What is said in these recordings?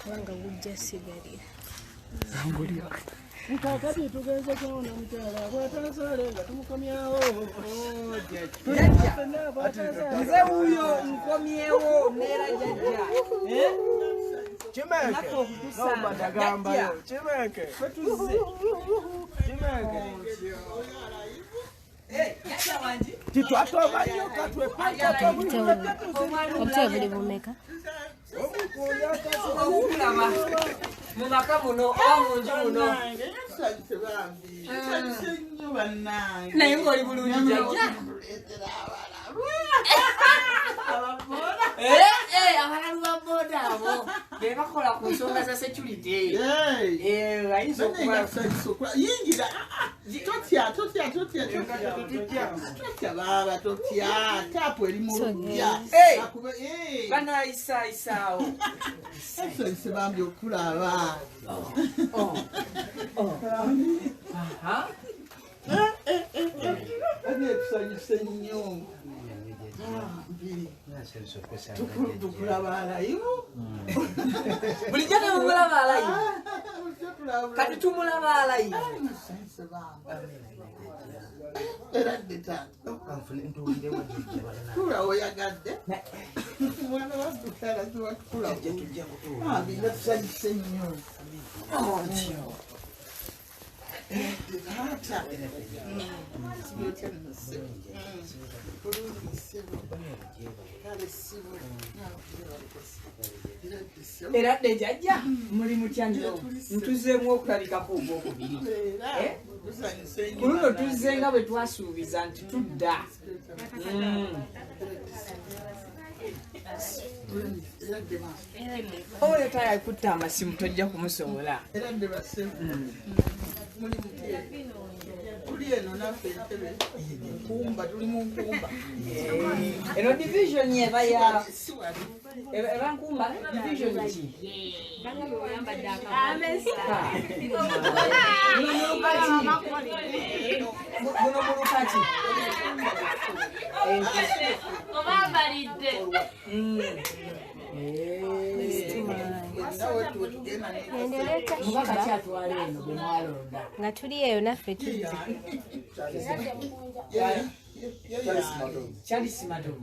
Kubanga gujja sigalira. Kakati tugenze kuona mukyala bw'atasaale nga tumukomyawo. Nze wuyo nkomyewo neera jjajja. Kimenke n'obadagambayo Kimenke Kimenke Obutebe buli bumeka? Okulaba mu maka muno oba mu nju muno. Naye ng'oli bulungi jjajja. Abalalu ba boda abo be bakola ku nsonga za security. Ayinza okuba yingira totya totya totya totya baba totya tapu eri mu lujja banayisaayisaawo. Nsanyuse bambi okulaba. Tusanyuse nnyo. Tukulaba alayivu. Bulijjo temumulaba alayivu. Kati tumulaba alayivu. Era dde taata. Tula oyagadde. Mwana wa tukula. Bambi tusanyuse nnyo. Taata. Era dde jjajja muli mutya nnyo ntuzeemu okulabikako ogwokubiri. Ku luno tuzze nga bwe twasuubiza nti tudda. Oyo tayakutta amasimu tojja kumusobola. Tuli eno naffe entebe nkumba tuli mu nkumba. Eno division eba ya eba nkumba division ki? Muno muluka ki? Obambalidde. Nga tuli eyo naffe tuzze. Charles Matovu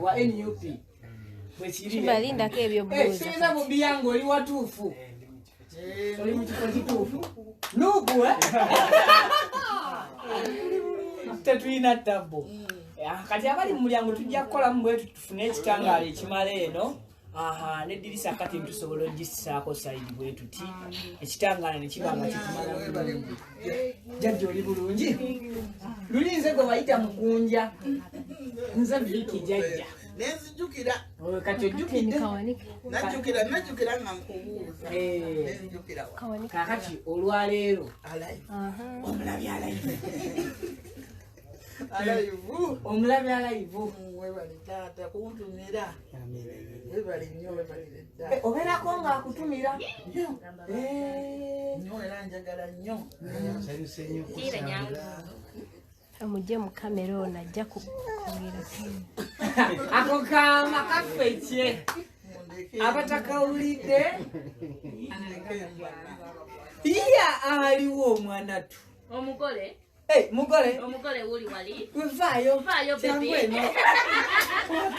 wa NUP. Shiba lindako ebyobuuza. Siyinza bubi yange oli watuufu. Oli mu kifo kituufu. Nuugu tetulina ttabbo. Kati abali mu mulyango tujja kukolamu bwe tufune ekitangaala ekimala eno. N'eddirisa kati tusobola ogissaako sayidi bwe tuti ekitangaala ne kiba nga kitumala bulungi. Jjajja oli bulungi? Luli nze gwe bayita Mukunja. Nze Vicky jjajja. Nenzijukira. Kati ojjukidde? Najjukira nga nkubuuza. Nenzijukira. Kaakati olwaleero omulabi alayivu. Alayivu. Omulabi alayivu. Webale taata kuntumira. Webale nnyo webalire ddala. Obeerako ng'akutumira. Nnyo. Nnyo era njagala nnyo. Omugye mu kamera ono ajja kukubira. Ako kaama kaffe kye. Abatakawulidde. Iya aliwo omwana tu. Omugole. Mugole. Omugole wuli wali. Vaayo. Vaayo baby.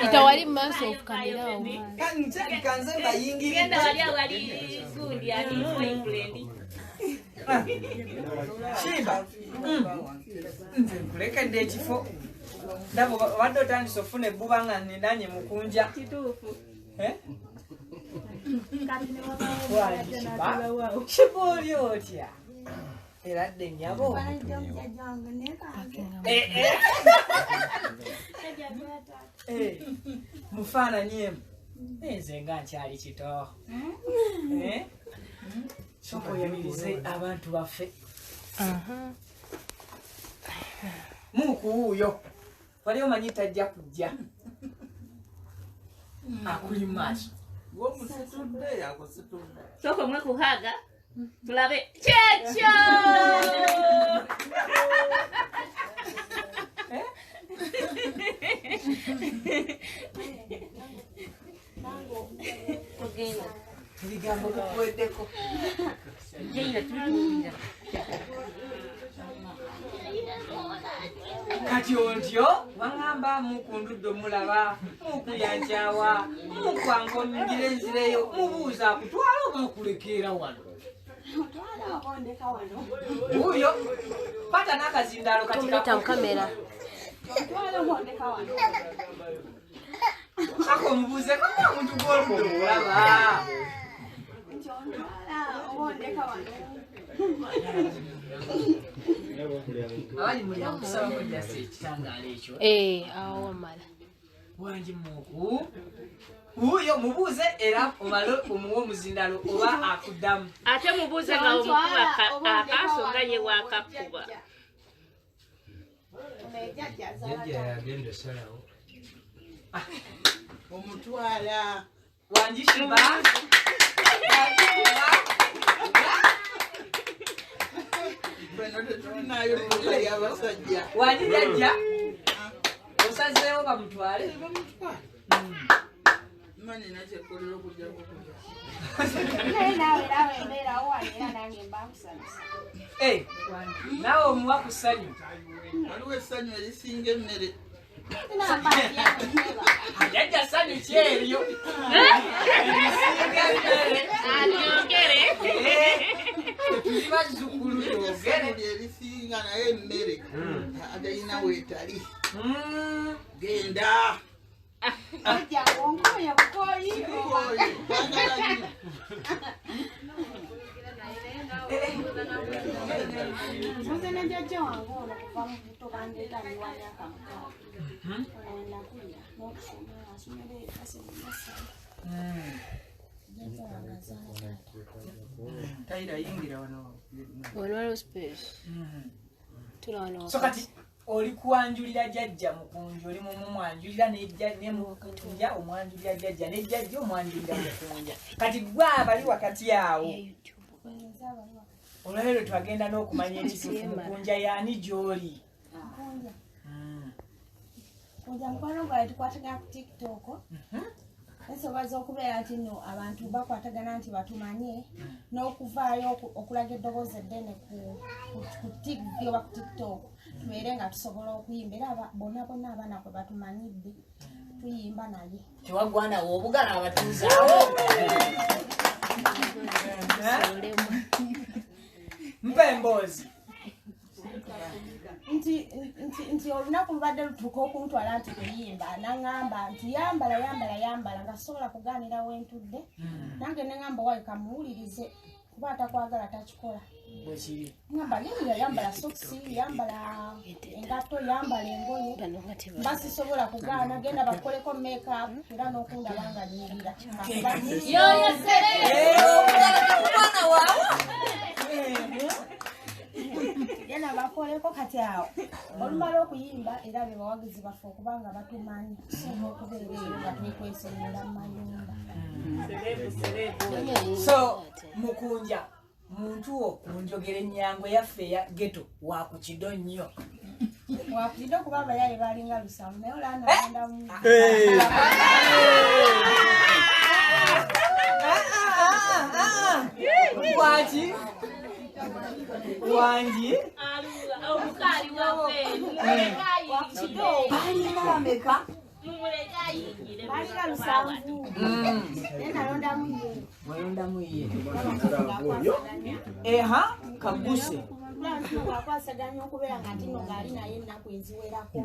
Itawali maaso of kamera awo. Kanze mbayingiridde. Genda wali awali gundi ani boyfriend. Shiba. Nze nkulekedde ekifo. Ndaba obadde otandise okufuna ebbuba nga nninaanye Mukunja. Kituufu. Shiba oli otya? Era dde nnyabo. Mufaananyi emu. Nze nga nkyali kito. Sooka oyamirize abantu baffe. Muuku wuuyo. Wali omanyi tajja kujja. Akuli maaso. Gwomusitudde yakusitudde. Sooka omwe kuhaga tulabe kyekyo. Ebigambo bikuweddeko. Kati otyo waŋŋamba mukundudde omulaba, mukuyankyawa, mukwankomingire nzireyo, mubuuza akutwala oba akulekeera wano. Wuuyo kwata n'akazindaalo kati Tomuleeta mu kamera. Saka omubuuzeko omuntu gw'oludde omulaba. Abali mulyango kusabako jasi ekitangaala ekyo. Awo wamala. Wangi Muuku. Wuuyo mubuuze era omale omuwe omuzindaalo oba akuddamu. Ate mubuuze nga omukuba akaaso nga ye waakakuba. Jjajja yagenda osalawo. Omutwala. Wangi Shiba. Bano tetulinayo dduuka ly'abasajja. Wangi jjajja. Osazeewo bamutwale. Bamutwale. Mmanyi nakyekolera okujjako okulya. Naawe omuwa ku ssanyu. Waliwo essanyu erisinga emmere. Jjajja ssanyu ki eryo? Erisinga emmere. Alyogere. Tuli bazzukulu twogere. Erisinga naye emmere atalina weetali. Genda. Nze ne jjajja wange ono kuva mu buto bandeeta ndi wa myaka 6. Ono nakulira n'okusoma asomera e Kasese. Jjajja wange azaala taata. Tayira yingira wano. Wano waliwo space. Tula wano So wakati. kati oli kwanjulira jjajja Mukunja, oli mumwanjulira ne Mukunja, omwanjulira jjajja ne jjajja omwanjulira Mukunja. Kati gwe abali wakati awo. Olwaleero twagenda n'okumanya ekituufu Mukunja y'ani gy'oli. Mukunja. Mukunja mukwano gwange tukwatagana ku TikTok. Ensonga z'okubeera nti nno abantu bakwatagana nti batumanye n'okuvaayo okulaga eddoboozi eddene ku TV oba ku TikTok tubeere nga tusobola okuyimba era bonna bonna abaana kwe batumanyidde tuyimba naye. Tewagwanawo obugala abatuuze awo. Mpa emboozi. Nti olunaku lubadde lutuuka okuntwala nti kuyimba n'aŋŋamba nti yambala yambala yambala nga sobola kugaanira wentudde nange ne ŋŋamba waayo kamuwulirize kuba atakwagala takikola. Bwekiri. Ŋŋamba yingira yambala sokisi yambala engatto yambala engoye Bano nga tebali. mba sisobola kugaana genda bakoleko makeup era n'okundaba nga nnyirira. Yoyo serere. Obugala tekugwana waawo. Genda bakoleko kati awo olumala okuyimba era be bawagizi baffe okubanga batumanyi tusinga okubeera eyo nga twekweserera mu mayumba. So Mukunja muntu wo ku njogera ennyango yaffe eya ghetto wa ku kido nnyo. Wakukidde okuba abayaye balinga lusanvu naye olanagendamu. Lwaki? Wangi? Omukaali waffe. Mumuleke ayingire. Balinga bameka? Mumuleke ayingire. Balinga lusanvu naye nalondamu ye. Walondamu ye. Eha kaguse. Akwasaganya okubeera nga ntino ng'ali naye ennaku eziwerako.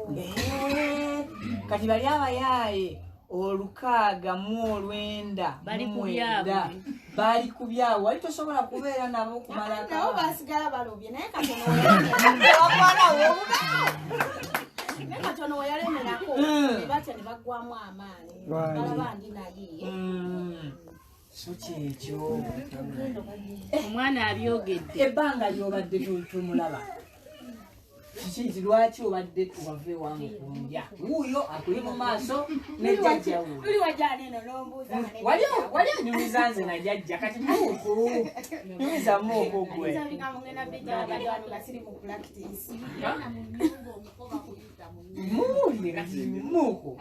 Kati bali abayaaye 69 Bali ku 9 byabwe. Bali ku byabwe wali tosobola kubeera nabo okumala Nabo basigala balobye naye katono Wagwana w'obugalo. naye katono we yalemerako ne batya ne baggwamu amaanyi balaba ndi naye. So kyekyo. Omwana abyogedde. Ebbanga ly'obadde tumulaba. Kiki lwaki obadde wava ewa Mukunja? Wuuyo akuli mu maaso ne jjajja wuuyo. Luli wajja neno n'ombuuza. Wali onyumiza nze na jjajja kati muuku. Nyumiza muuku gwe. Nze ebigambo ngenda bijja wabadde wano nga siri mu practice. Muwulire kati muuku.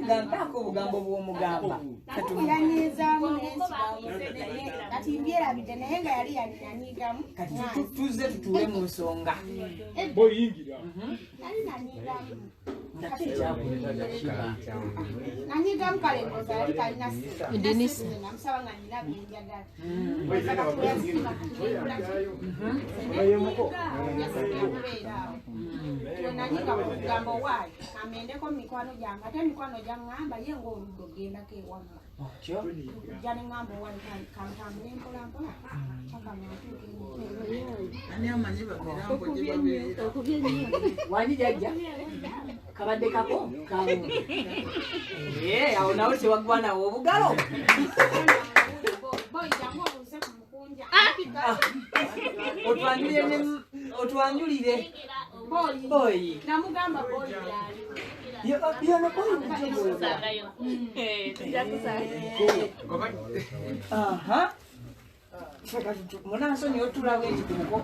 Gampaako obugambo bw'omugamba. Yanyiizaamu n'ensigamu kati mbyerabidde naye nga yali yanyiigamu. Kati tuzze tutuule mu nsonga. Nali nanyiigamu. Nanyiigamu kale ndowooza yali talina ssente namusaba nga nina bye njagala. Kubeera awo. Nanyiiga kugamba owaayi amendeko mu mikwano gyange ate emikwano gyaŋŋamba ye ng'oludda ogendako ewamma. Kujja ne ŋŋamba owaayi kantambule mpola mpola paka nga ntuuka Ani amanyi bamirambo gye babeera? Wangi jjajja? Kabadde kako? Kalungi. Awo nawo tewaggwa nawo obugalo. Boyi jangu obuuze ku Mukunja. Otwanjulire. Boyi. Namugamba boyi yali. Yono boyi mutegeeza. Aha. Munansonyi otulawo ekikubuko.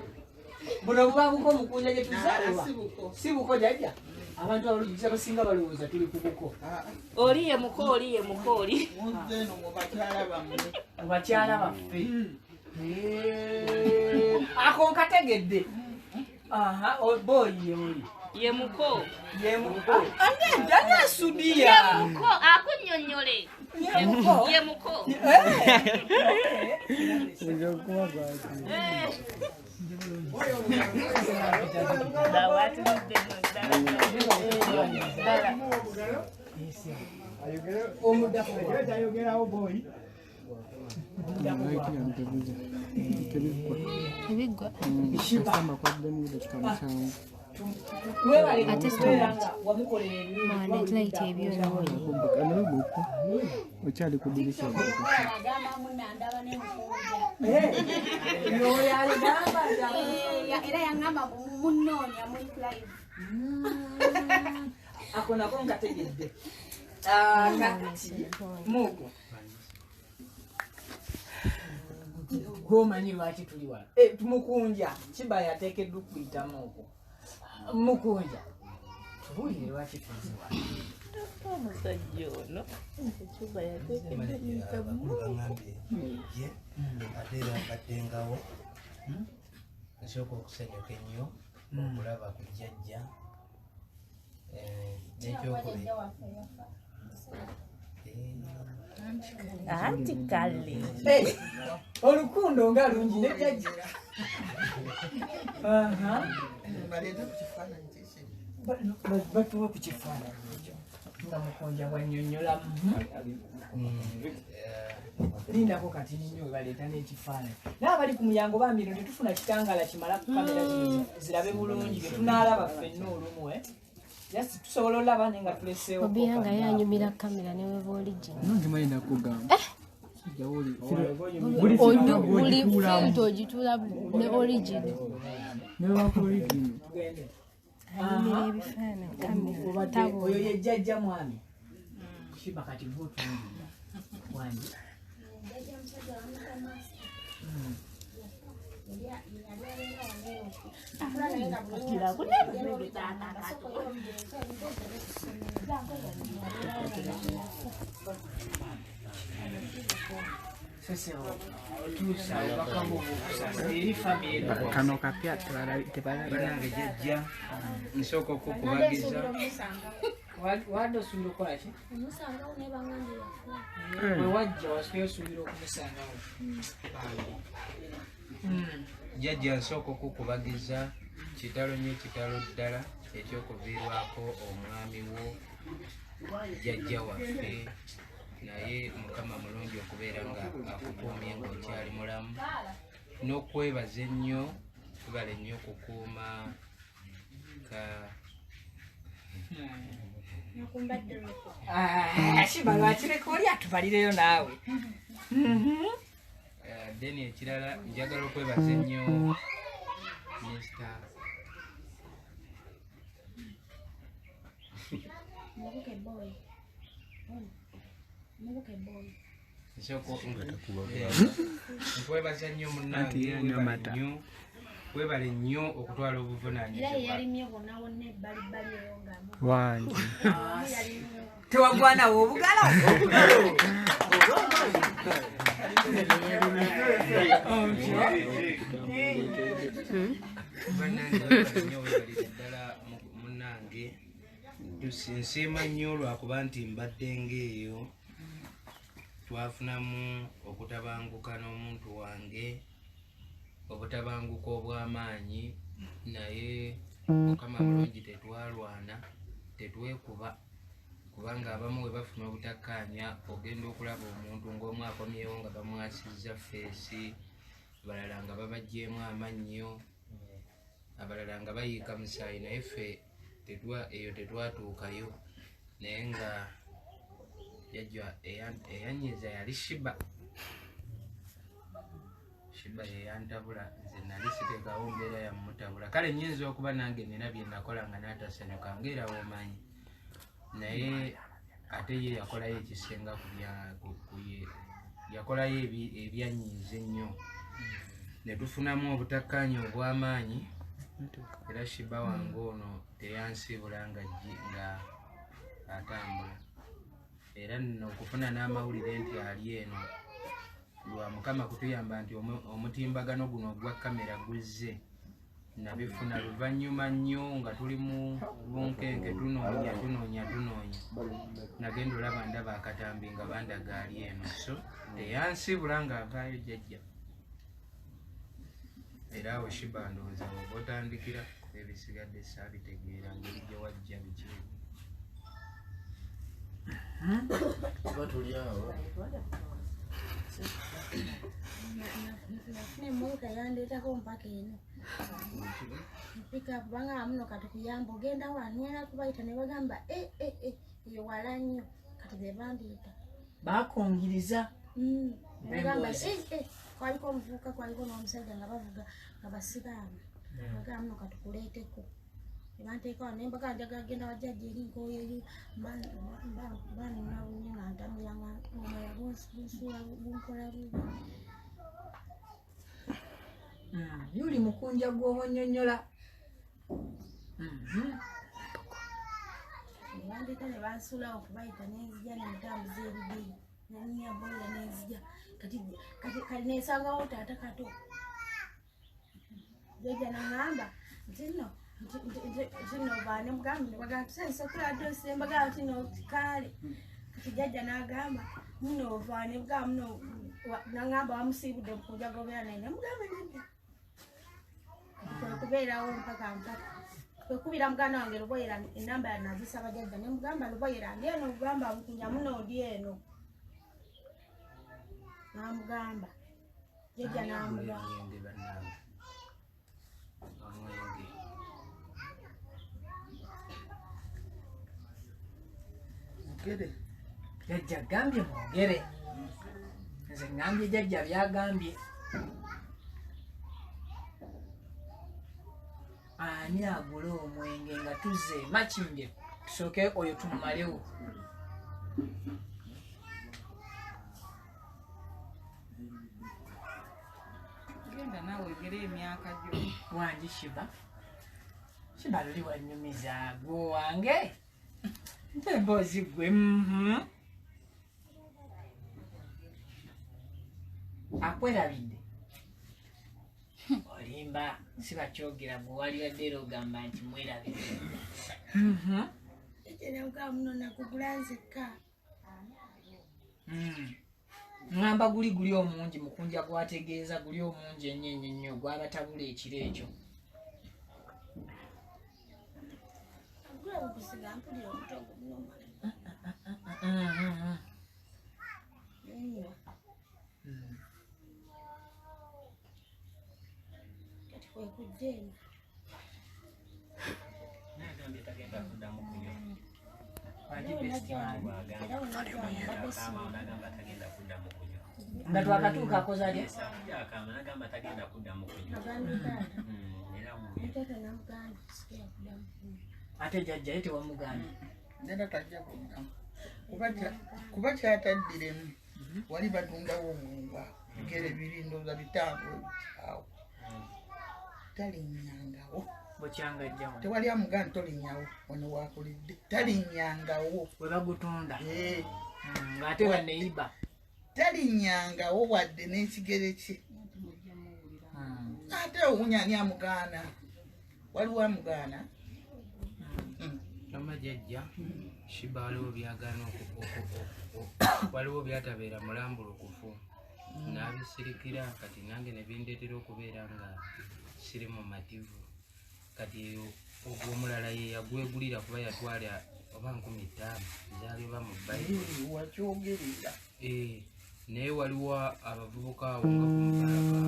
Buno buba buko Mukunja gye tuzaalibwa. Si buko jjajja. Abantu abasinga balowooza tuli ku buko. Oli ye muko, oli ye muko, oli. Muzze eno mu bakyala bammwe. Mu bakyala baffe. Ako nkategedde. Aha, boyi ye oli. Ye muko. Ye muko. Ani asudiya? Ye muko, akunnyonnyole. Ye muko. Ye muko. Era yaŋŋamba munnoonya muli live. Ako nako nkategedde. Kakati Mugo gwomanyi lwaki tuli wano? Mukunja Kiba yateekeddwa okuyita Mugo. Mukunja tubuulire lwaki tuzze wano. Omusajja ono Kiba yateekeddwa Mugo. Ye ate era mbaddengawo nsooka okusanyuka ennyo okulaba ku jjajja n'ekyokubiri. Anti kale. Olukundo nga lungi ne jjajja. Baleete ku kifaananyi kiki? Batuwe ku kifaananyi ekyo nga Mukunja bw'annyonnyolamu. Lindako kati nnyo baleeta n'ekifaananyi. Naye abali ku mulyango bambi eno tetufuna kitangaala kimala ku kamera zino zirabe bulungi bye tunaalaba ffenna olumu. Just tusobola olaba naye nga tuleseewo. Obiya nga yanyumira kamera ne weba origin. Nonzimanyi nakugamba. Buli filter ogituula ne origin. Tugende. Anyumira ebifaananyi kamera. Oyo ye jjajja mwami. Kiba kati gwotunuulira. Wangi. Jjajja musajja wamuyita Master. Kano kapya tebalabye jjajja nsooka okukubagiza. Wadde osuubira okukola ki? Omusangawo naye bangambye yafa. Bwe wajja wasigaye osuubira okumusangawo. Jjajja nsooka okukubagiza kitalo nnyo kitalo ddala ekyokuviirwako omwami wo jjajja waffe, naye Mukama mulungi okubeera nga akukuumye ng'okyali mulamu n'okwebaza ennyo tubale nnyo okukuuma ka Kiba lwakireka oli atubalireyo naawe. Then ekirala njagala okwebaza ennyo Mr. eboyi. Mubuke eboyi. Nkwebaza nnyo munnange, webale nnyo okutwala obuvunaanyizibwa. Wangi. Tewagwanawo obugalo. Bannange webale nnyo, webalire ddala munnange. Nsiima nnyo lwakuba nti mbadde ng'eyo twafunamu okutabanguka n'omuntu wange, obutabanguka obw'amaanyi, naye Mukama mulungi tetwalwana, tetwekuba, kubanga abamu we bafuna obutakkaanya ogenda okulaba omuntu ng'omu akomyewo nga bamwasizza feesi, abalala nga babaggyemu amannyo, abalala nga bayiika musaayi, naye ffe eyo tetwatuukayo. Naye nga jjajja eyanyiza yali Shiba. Shiba yeyantabula, nze nali siteekawo mbeera yamutabula. Kale nnyinza okuba nange nina bye nakola nga n'atasanyuka ng'era w'omanyi, naye ate ye yakolayo ekisinga ku ye, yakolayo ebyanyiiza ennyo, ne tufunamu obutakkaanya obw'amaanyi. Era Shiba wange ono teyansiibula nga atambula. Era nno okufuna n'amawulire nti ali eno lwa Mukama kutuyamba nti omutimbagano guno ogwa kamera guzze, nabifuna luvannyuma nnyo nga tuli mu bunkenke, tunoonya tunoonya tunoonya, nagenda olaba ndaba akatambi nga bandaga ali eno. So teyansiibula ng'avaayo jjajja. Era awo Shiba ndowooza oba otandikira ebisigadde saabitegeera ngeri gye wajja biki. Tuba tuli awo. Nafuna emmotoka yandeetako mpaka eno. Pickup banga muno kati kuyamba ogenda wano kubayita ne bagamba eyo wala nnyo kati be bandeeta. Baakungiriza. Bagamba kwaliko omuvubuka kwaliko n'omusajja nga bavuga nga basiraamu. Bagamba muno kati kuleeteko. Banteeka wano embaga njagala genda wa jjajja eri nkooyeyo banona bunye nga ntamira nga omwala bunsuula bunkola bubi. Yuli mukunja gw'oba onnyonnyola. Bandeeta ne bansuulawo okubayita nenzija nentambuza ebigere naninya bola nenzija kati nesangawo taata kato. Jjajja n'aŋŋamba nti nno nti baane mugamba ne bagamba tusanyusa okuladde mbagamba nti no kaale. Kati jjajja n'agamba muno ovaane mugamba muno n'aŋŋamba wamusiibudde mukunja gobeera naye ne mugamba nedda. Kwe kubeerawo mpaka mpaka kwekubira muganda wange Luboyera enamba nagisaba jjajja ne mugamba Luboyera ndi eno mugamba mukunja muno ndi eno. N'amugamba jjajja n'amugamba. Jjajja agambye mwogere. Nze ngambye jjajja byagambye. Ani agula omwenge nga tuzze Makindye tusooke oyo tumumalewo. Genda naawe ogere emyaka gyo. Wangi Shiba. Shiba luli wannyumiza gwe wange. Emboozi gwe. Akwerabidde. Olimba sibakyogera gwe wali wadde era ogamba nti mwerabidde. Jjajja namugamba muno nakugula nzekka. Ŋŋamba guli guli omungi mukunja gwategeeza guli omungi ennyo ennyo ennyo gwabatabula ekiro ekyo. Kati kwe kujja eno. Nagambye tagenda kuddamu kunywa. Nga twakatuuka akoze atya? Nagamba tagenda kuddamu kunywa. Ate jjajja ye tewamugambye. Nera tajja kuddamu kuba kyataddiremu wali batundawo omwenge bigere biri ndowooza 5 awo talinnyangawo tewali amugamba tolinnyawo ono wakulidde talinnyangawo we bagutunda ng'ate banneyiba talinnyangawo wadde n'ekigere kye ate owunya ani amugaana waliwo amugaana Mama jjajja Shiba waliwo byagaana waliwo byatabeera mulambulukufu n'abisirikira kati nange ne bindeetera okubeera nga siri mu mativu kati ogwo omulala ye yagwegulira kuba yatwala oba 5,000 zaali oba mu Bayibuli wakyogerera naye waliwo abavubuka awo nga ku Mubaraka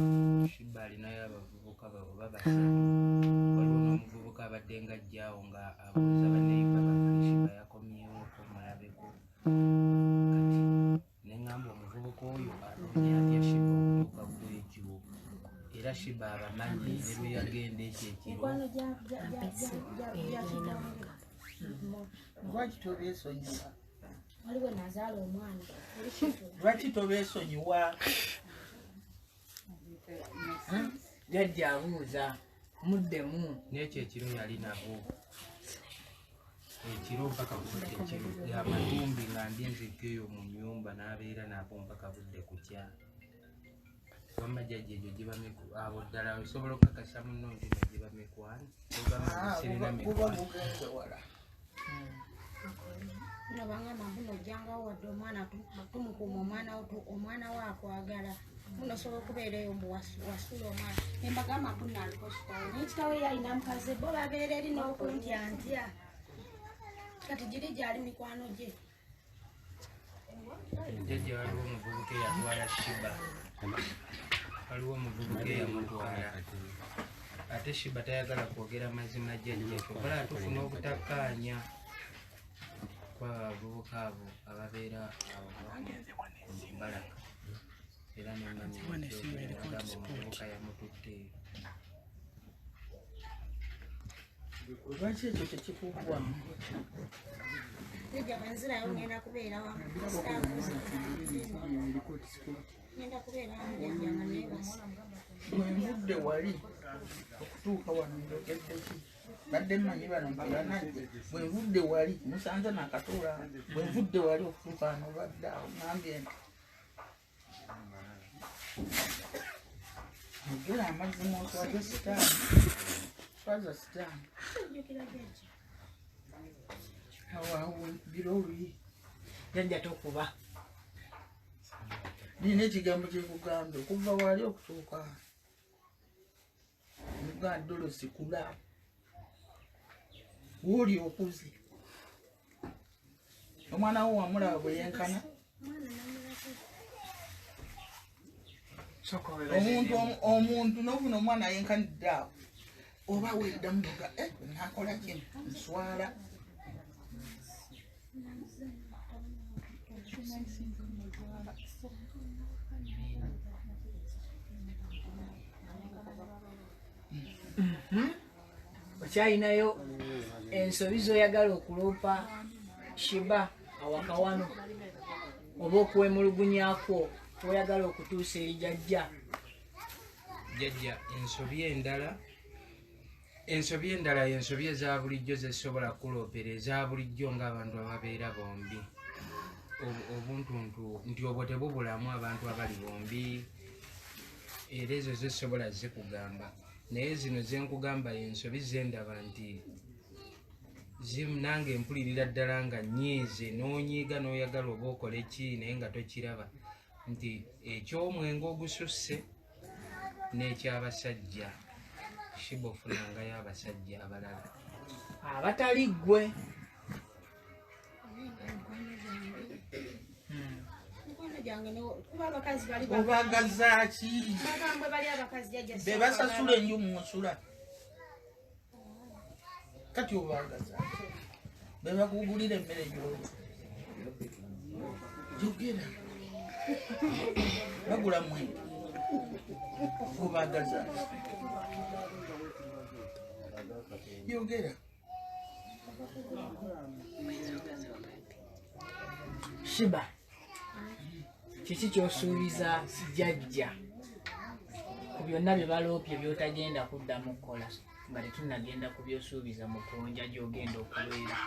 Shiba alinayo abavubuka oba 3 waliwo n'omuvubuka abadde nga ajjaawo nga abuuza banneyiba baffe Shiba yakomyewo mulabeko kati ne ŋŋamba omuvubuka oyo alumye atya Shiba okutuuka ku ekyo era Shiba abamanyi ne lwe yagenda ekyo ekiro lwaki tobeesonyiwa waliwo nazaala omwana lwaki tobeesonyiwa jjajja abuuza muddemu n'ekyo ekiro yali nabo ekiro mpaka budde ekiro amatumbi nga ndi nzika eyo mu nnyumba n'abeera nabo mpaka budde kutya wamma jjajja egyo giba abo ddala osobola okukakasa munno nti no giba mikwano ogamba sirina mikwano no bangamba mbuno ojjangawo wadde omwana tumukuuma omwana wo akwagala muno osobola okubeera eyo mbu wasula omwana ne mbagamba mbuno aliko kitaawe naye kitaawe ye alina mukazi bo babeera eri n'okuntya ntya kati giri gyali mikwano gye jjajja waliwo omuvubuka eyatwala Shiba waliwo omuvubuka eyamutwala ate Shiba tayagala kwogera mazima jjajja kyokka tufuna obutakkaanya kwa abavubuka abo ababeera awo Mubaraka era nemmanyi omuvubuka yamututte lwaki ekyo tekikugwamu jjajja bwe nzirayo ngenda kubeera wamu ngenda kubeera wamu jjajja nga neebase bwe nvudde wali okutuuka wano njogedde ki badde mmanyi bano mperanajje bwe nvudde wali musanze nakatuula bwe nvudde wali okutuuka wano badde awo ŋŋambye nti ogera amazima oswaze sitaani swaza sitaani awo awo wenkubira oluyi jjajja tokuba nina ekigambo kyekugambye okuva wali okutuuka mugandolo sikula wooli okuze omwana wo wamulaba bwe yenkana omuntu n'ofuna omwana yenkanidde awo oba weddamu noga nakola kino nswala okyalinayo ensobi z'oyagala okuloopa Shiba awaka wano oba okuwemulugunyako oyagala okutuusa eri jjajja jjajja ensobi endala y'ensobi eza bulijjo zesobola kuloopera eza bulijjo ng'abantu ababeera bombi obuntuntu nti obwo tebubulamu abantu abali bombi era ezo zesobola zikugamba naye zino zenkugamba ensobi zendaba nti nange mpulirira ddala nga nnyiize n'onyiiga n'oyagala oba okole ki naye nga tokiraba nti eky'omwenge ogususse n'ekyabasajja Shiba ofunangayo abasajja abalala abatali ggwe obagaza ki be basasula enju mu nsula kati obagaza ki be bakugulira emmere gy'olya jogera bagula mwenge obagaza ki yogera Shiba, kiki ky'osuubiza jjajja ku byonna bye baloopye by'otagenda kuddamu kukola nga tetunnagenda ku by'osuubiza mukunja gy'ogenda okubeera?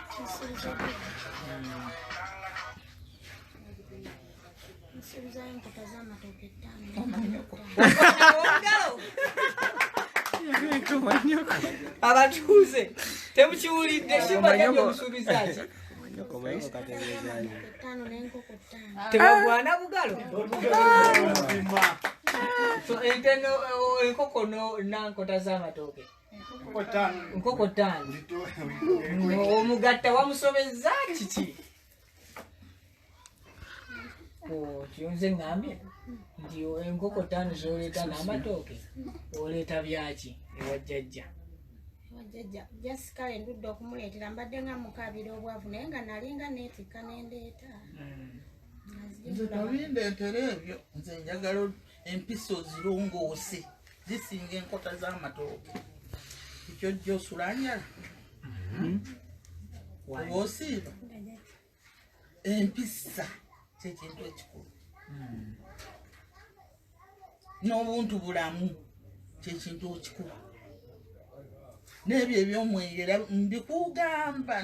Nsuubizayo enkota z'amatooke ttaano. Abatuuze temukiwulidde. Shiba, jjajja omusuubiza ki? Tebagwana bugalo. So ente enkoko nankota z'amatooke, nkoko ttaano, omugatta wamusobezza kiki? Kiyonze ŋŋambye nti enkoko ttaano z'oleeta n'amatooke, oleeta byaki ewa jjajja? Jjajja Jessica endudde okumuleetera, mbadde nga mukaabira obwavu, naye nga nalinga neetikka nendeeta. Nze tobindeetera ebyo, nze njagala empisa ozirongoose, zisinga enkota z'amatooke. Ekyo jja osula njala oba osiiba, empisa kyekintu ekikulu, n'obuntu bulamu kyekintu ekikulu, n'ebyo ebyomwenge era mbikugamba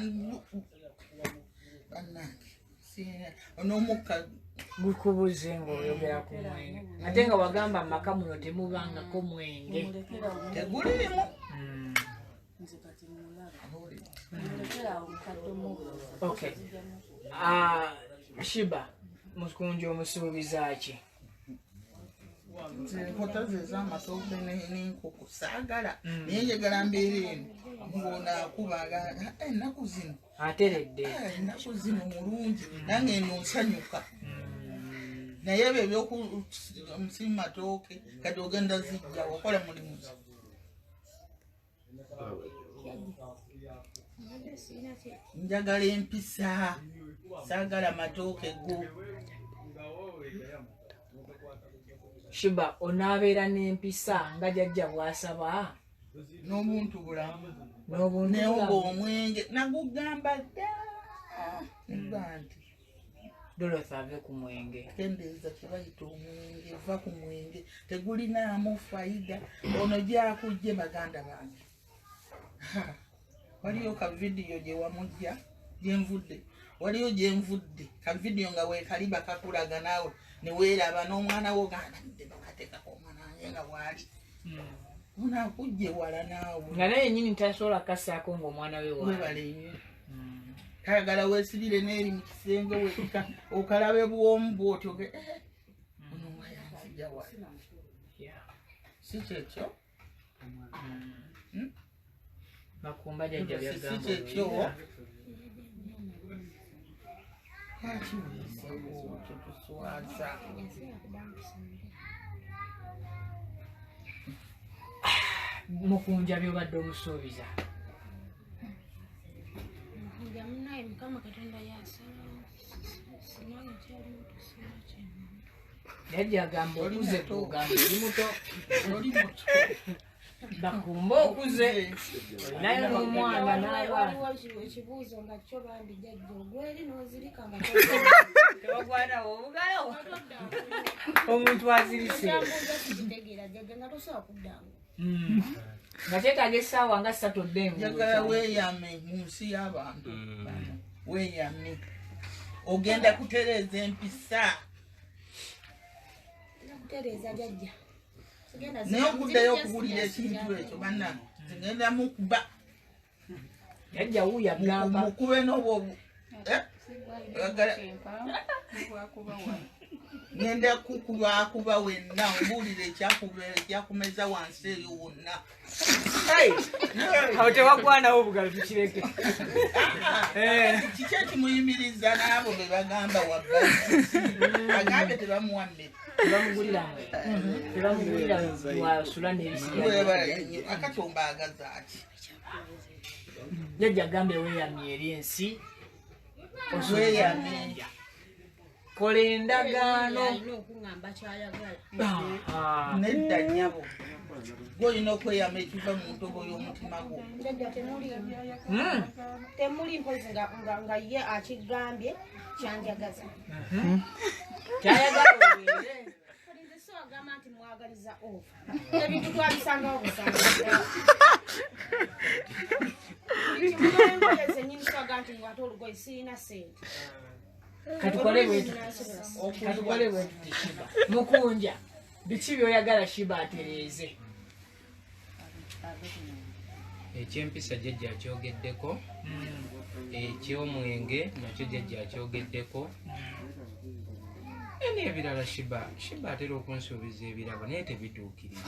bannange, n'omukka gukubuze ng'oyogera ku mwenge, ate nga wagamba amaka muno temubangako mwenge. Teguliimu. Okay. Shiba, mukunja omusuubiza ki? Enkota ze ez'amatooke n'enkoko saagala, naye njagala mbeera eno ng'onaakuba ennaku zino ateredde, ennaku zino mulungi, nange eno nsanyuka. Naye ebyo ebyokusiima matooke kati ogenda zijja okola mulimu ki? Njagala empisa, saagala matooke go. Shiba, onaabeera n'empisa nga jjajja bw'asaba? N'obuntu bulamu naye omwenge nagugamba dda nba nti Dorothy ave ku mwenge. Kendeeza kyebayita omwenge, va ku mwenge, tegulinaamu fayida. Ono gyakujje baganda bange, waliyo ka vidiyo gye wamujja gyenvudde, waliyo gyenvudde ka vidiyo nga weekaliba kakulaga naawe neweeraba n'omwana wo gandadde bakateekako omwana wange nga bwali ono akujje wala naawe nga naye yennyini tasobola kassaako ng'omwana we webale nnyo. Kayagala weesibire n'eri mu kisenge wekka okalabe bwomu bw'otyo ono nga yanzija wala, si kyekyo? Makumba jjajja si kyekyo? Lwaki weesewo totuswaza? Mukunja by'obadde omusuubiza. Mukunja munnaye Mukama Katonda yasalawo, sinange nkyali muto, sina kyemmanyi. Jjajja agamba okuze, kugamba oli muto, oli muto. Bakumba okuze olinayo n'omwana n'abaana. Waliwo ekibuuzo nga kyo bambi jjajja ogweri n'ozirika nga tewagwanawo obugalo omuntu azirise. Ekyambuuza sikitegeera jjajja, nga tosobola kuddamu. Nga kyetaaga essaawa nga ssatu odde engulu. Njagala weeyame mu nsi y'abantu, weeyame ogenda kutereeza empisa. Kutereeza jjajja. Naye okuddayo okuwulira ekintu ekyo bannange, zigenda mukuba. Jjajja wuuyo agamba mukube n'obwo ngenda kukubakuba wenna ombuulire ekyakumeza wansi eyo wonna. Awo tewagwanawo obugalo, tukireke. Kiki ekimuyimiriza n'abo be bagamba wabba agambye tebamuwa mmere, tebamugulira wasula n'ebisigadde. Akati ombaagaza ki? Jjajja agambye weeyamye eri ensi, weeyame. Kola endagaano. Alina okuŋŋamba kyayagala. Nedda nnyabo, gw'olina okweyama ekiva mu ntobo y'omutima gwo. Jjajja temuli. Temuli mpozi nga ye akigambye kyanjagaza. Kyayagala obeere. Nze so agamba nti mwagaliza ofa. Ebintu twabisangawo busanga. Buli kimu n'engoye zennyini so agamba nti ngwate olugoye sirina ssente. Katukole bwetuti Shiba. Mukunja, biki by'oyagala Shiba atereeze? Ekyempisa jjajja akyogeddeko, ekyomwenge nakyo jjajja akyogeddeko, n'ebirala Shiba atera okunsuubiza ebirabo naye tebituukirira.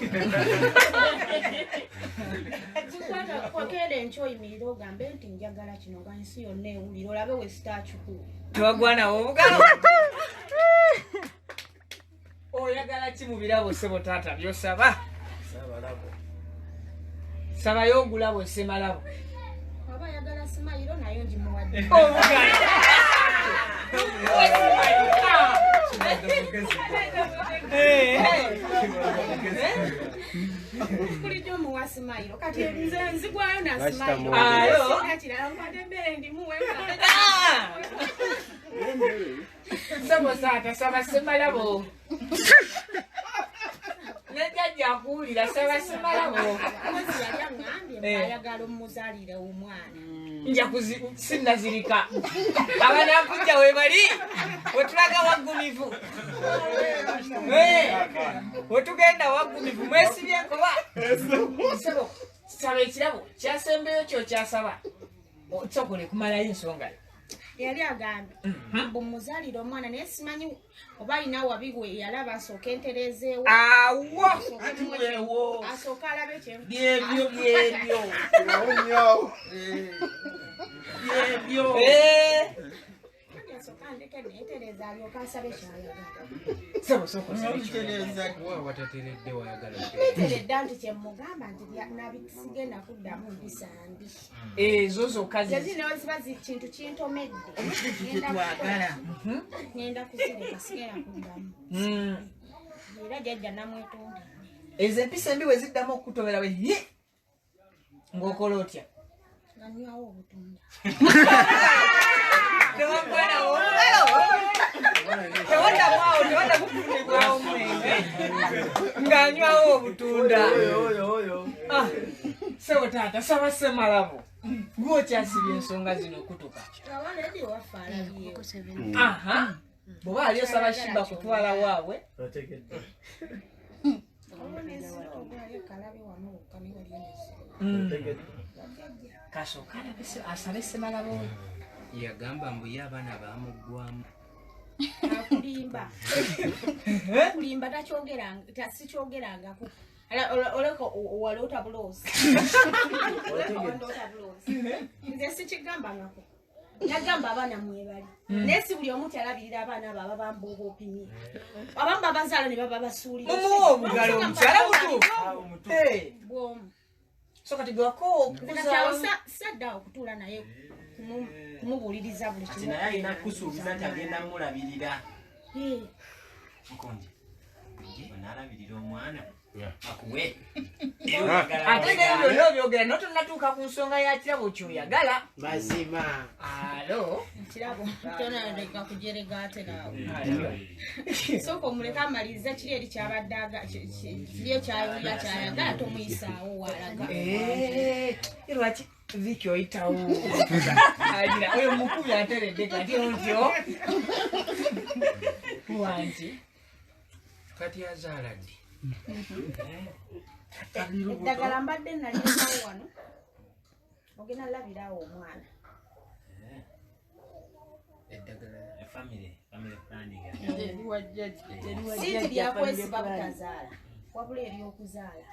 Wakeera enkya oyimirire ogambe nti njagala kino nga ensi yonna ewulira olabe we sitaakikuwa. Tewagwanawo obugalo. Oyagala ki mu birabo ssebo taata by'osaba? Sabayo ogulabo ssemalabo. Oba ayagala simayiro nayo ngimuwadde. Obugalo. Bulijjo muwa simayiro kati nze nzigwayo na simayiro. Sina kirala nkwata emmere ndimuwe. Ssebo taata saba ssemalabo. Ne jjajja akuwulira saba ssemalabo. Mpozi yali aŋŋambye ayagala omuzaalire omwana. Nja sinnazirika. Abanaakujja we bali wetulaga waggumivu. Wetugenda waggumivu mwesibye enkoba. Ssebo saba ekirabo kyasembeyo kyokyasaba. Sokole kumalayo ensonga yo. Yali agambye mbu muzaalire omwana naye simanyi oba alina wabi we yalaba asooke entereezeewo. Awo! Asooke alabe kye. Byebyo byebyo. Byebyo. Asooke andeke neetereeza alyoke asabe ky'ayagala. Ssebo sooka osabe ky'oyagala. Wa watateredde wayagala Neeteredde nti kye mmugamba nti sigenda kuddamu mpisa mbi. Ezo zokka Ze zino ziba kintu kintomedde. Kyetwagala. Ngenda kuzireka sigenda kuddamu. Era jjajja namwetonda. Ezo empisa embi bwe ziddamu okukutomera bwe ye ng'okola otya? Nga nnywawo obutunda. Tewagwanawo obugalo. Tewaddamu tewaddamu kufunibwawo mwenge. Ng'anywawo obutunda. Ssebo taata saba ssemalabo. Gwe okyasibye ensonga zino okutuka. Awana edi waffe alabyewo. Aha. Bw'oba ali osaba Shiba kutwala waabwe. Kasooka asabe ssemalabo. Yagamba mbu ye abaana baamuggwamu. Akulimba. Akulimba takyogeranga sikyogerangako. Oleka waloota buloosi. Oleka wandoota buloosi. Nze sikigambangako. Nagamba abaana mwebali. Naye si buli omu alabirira abaana abo ababamba oba opimye. Abamu babazaala ne baba basuulira. Mumuwe obugalo omukyala butuufu. Bw'omu. So kati gwe wakoowa okukuzaawo. Sadda okutuula naye kumubuuliriza buli Ati kimu. naye alina kusuubiza nti agenda mulabirira. Mukunja, onaalabirira omwana akuwe. Ate naye byonna obyogera naye tonnatuuka ku nsonga ya kirabo ky'oyagala. Mazima. Alo. Kirabo tonaleka kujerega ate naawe. Sooka omuleke amalirize kiri eri kyabadde kiri ekyayulira kyayagala tomuyisaawo walaga. Lwaki Viki oyitawo? Agira oyo mukubi ateredde kati otyo. Wangi. Kati azaala ddi? Eddagala mbadde nalirekawo wano. Ogenda labirawo omwana. Eddagala family planning. Si nti lyakwesiba butazaala wabula ery'okuzaala.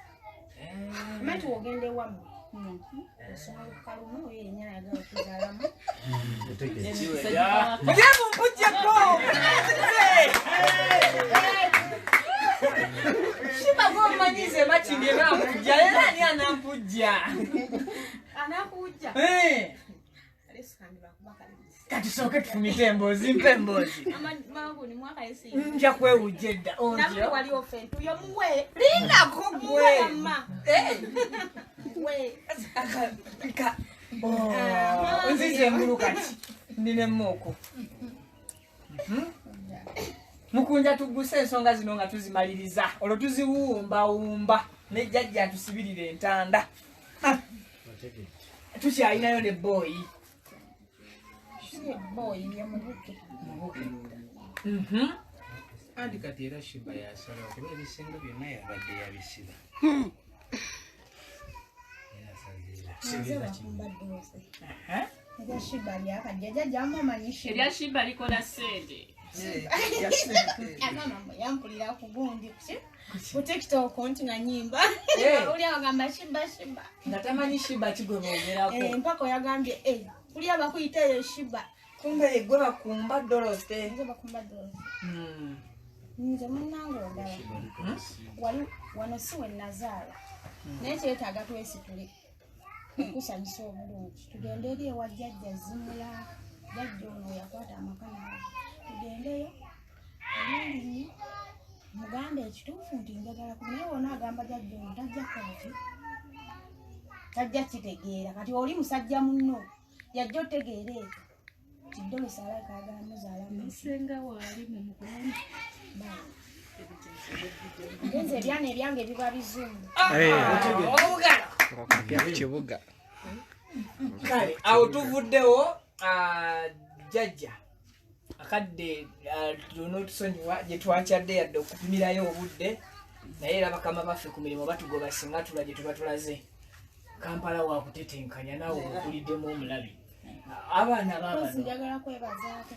Omanyi nti w'ogenda ewammwe osoma lukalumu oyo yennyini ayagala okuzaalamu. Mujye mumpuggyeko! Shiba gw'omanyize Makindye nampujja era ani anampujja? Anaakujja? Eh. Alesikandi bakuba kalibisi. Katusooke tufumite emboozi, mpa emboozi. Nja kwewujja edda. Lindako gwe. Nzize engulu kati ndina emmooko. Mukunja tugguse ensonga zino nga tuzimaliriza, olwo tuziwumbawumba ne jjajja atusibirira entanda. Tukyalinayo ne booyi. Anti kati era Shiba yasala okuba ebisinga byonna yabadde yabisiba. Erya Shiba likola ssente. Yampulira ku gundi ku TikTok nti nga nyimba. Oli agamba Shiba Shiba. Nga tamanyi Shiba ki gwe boogerako. Mpaka yagambye kuli abakuyita eyo Shiba. Kumbe ye gwe bakumba Dorothy. Nze bakumba Dorothy. Nze munnange ondaba. Wali wano si we nazaala. Naye kyetaaga twesitule. Okusanyusa obulungi. Tugende eri ewa jjajja Zimula. Jjajja ono yakwata amaka nawe. Tugendeyo olulimi mugambe ekituufu nti njagala ku naye wona agamba jjajja ono tajja kukola ki? Tajja kitegeera. Kati oli musajja munno yajja otegeera ekyo. Kidolose alabika ayagala muzaala mu. Nsenga waali mu mukwano. Nze ebyana ebyange biba bizungu. Obugalo. Kibuga. Kale awo tuvuddewo jjajja akadde onotusonyiwa gye twakyadde yadde okupimirayo obudde, naye era bakama baffe ku mirimu batugoba singa tula gye tuba tulaze. Kampala wakutetenkanya naawe okuliddemu omulabi. Abaana baabano njagala kwebazaako.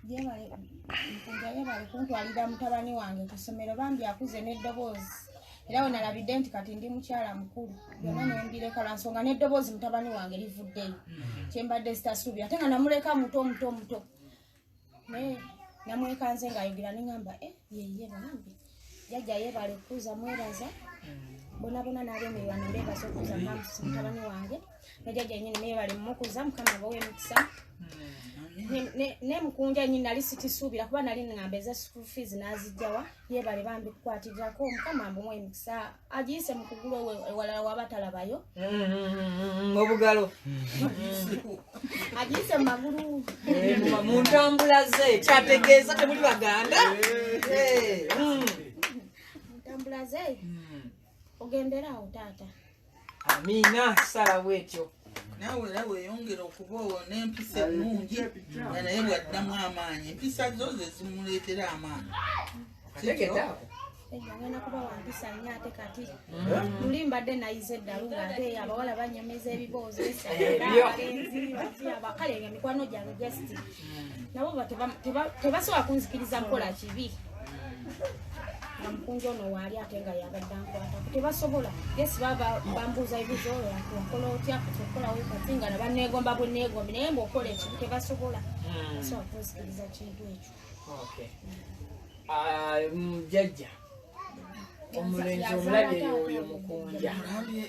Yebale kuntwalira mutabani wange ku ssomero, bambi akuze n'eddoboozi. Era we nalabidde nti kati ndi mukyala mukulu byonna ne mbireka lwa nsonga n'eddoboozi mutabani wange livuddeyo. Kyembadde sitasuubira ate nga namuleka muto muto muto. Naye namwekanze ng'ayogera ne ŋŋamba yeye bambi jjajja yeebale kukuza mwebaza. Bona bona n'ab'emirwano mbeebaza okukuza mutabani wange ne jjajja yennyini neebale mmukuza, Mukama abawe emikisa. Ne mukunja yennyini nali sikisuubira kuba nali ŋŋamba eza school fees n'azijjawa. Yeebale bambi kukwatirako, Mukama amuwe emikisa agiyise mu kugulu ewalala waba talabayo. Obugalo agiyise mu magulu mu ntambula ze kyategeeza temuli Baganda. Mu ntambula ze ogenderawo taata. Amiina, sala bwetyo. Naawe era weeyongera okuba owo n'empisa ennungi nga naye bw'addamu amaanyi. Empisa zo ze zimuleetera amaanyi. Ngenda kuba wa mpisa nnyo ate kati. Luli mbadde nayize eddalu ng'ate abawala banyomeza ebiboozi abalenzi kale nga mikwano gyange just nabo tebasobola kunzikiriza kukola kibi. Nga mukunja ono waali ate nga yabadde ankwatako tebasobola. Yes baba bambuuza ebibuuzo wakola otya kati okolawo kati nga nabanneegomba bwe neegombi naye mbw'okola ekibi tebasobola. Basobola kunzikiriza kintu ekyo. Jjajja omulenzi omulabye oyo mukunja. Mulabye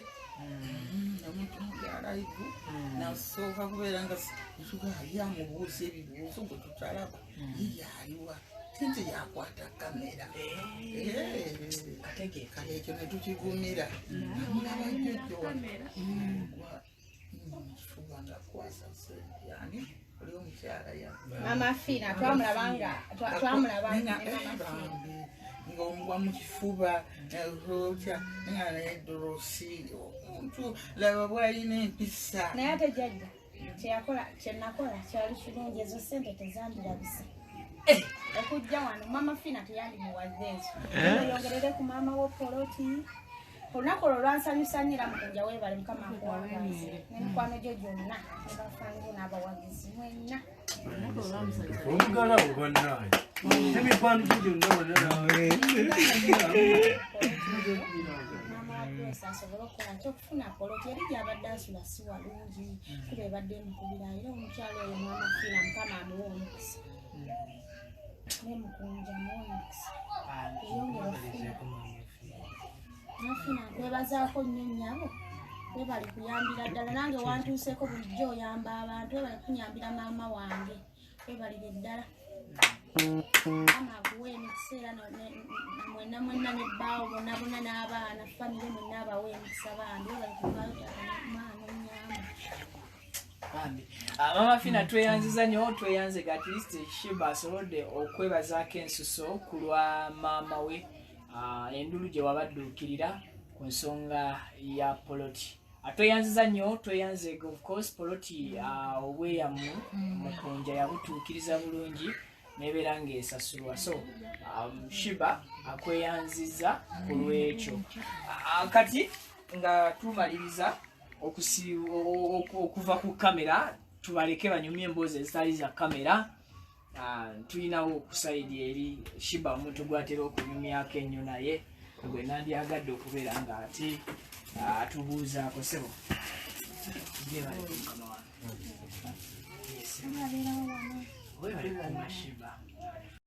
namutunga nasooka kubeera nga ali amubuuza ebibuuzo gwe tutalaba ye yaliwa. Nti yakwata kamera. Kale ekyo ne tukigumira. Namulaba jjajja wano kifuba nga akwasa ssente yani oli omukyala ya Mama Fina twamulabanga twamulabanga ne Mama Fina ng'omugwa mu kifuba otya nga naye Dorothy omuntu laba bw'alina empisa. Naye ate jjajja kyeyakola kyenakola kyali kirungi, ezo ssente tezandirabise. Okujja wano Mama Fina teyandimuwadde ezo. Oyongerere ku maama wo poloti. Olunaku olwo lwansanyusa nnyo era mukunja weebale, Mukama akuwangaaze n'emikwano gyo gyonna ne bafange n'abawagizi mwenna. Omugala wo bannange emikwano gyo gyonna bonna. Maama wa Grace asobole okukola ki okufuna poloti eri gy'abadde asula si walungi kuba ebadde emukubira era omukyala oyo Mama Fina Mukama amuwe omukisa. Ne mukunja muwe omukisa. Eyongere okufuna. Mama Fina nkwebazaako nnyo nnyabo. Webale kuyambira ddala, nange wantuuseeko bulijjo oyamba abantu, webale kunyambira maama wange, webalire ddala. Mama akuwa emikisa era mwenna mwenna nebbaawo bonna bonna n'abaana famire mwenna abawa emikisa bambi, webale kuvaayo taata maama nnyamba. Bambi. Mama Fina tweyanziza nnyo, tweyanze at least Shiba asobodde okwebazaako ensuso ku lwa maama we, endulu gye wabadduukirira ku nsonga ya poloti. Tweyanziza nnyo, tweyanze of course poloti, obweyamu Mukunja yabutuukiriza bulungi nebeera ng'esasulwa. So Shiba akweyanziza ku lwekyo. Kati nga tumaliriza okuva ku kamera, tubaleke banyumye emboozi ezitali za kamera. Tulinawo ku side eri Shiba omuntu gwatera okunyumyako ennyo, naye gwe nandyagadde okubeera nga ate atubuuzaako. Sebo, gyebaleko mukama wange. Yes. Abeerawo wano. Webale kuuma Shiba.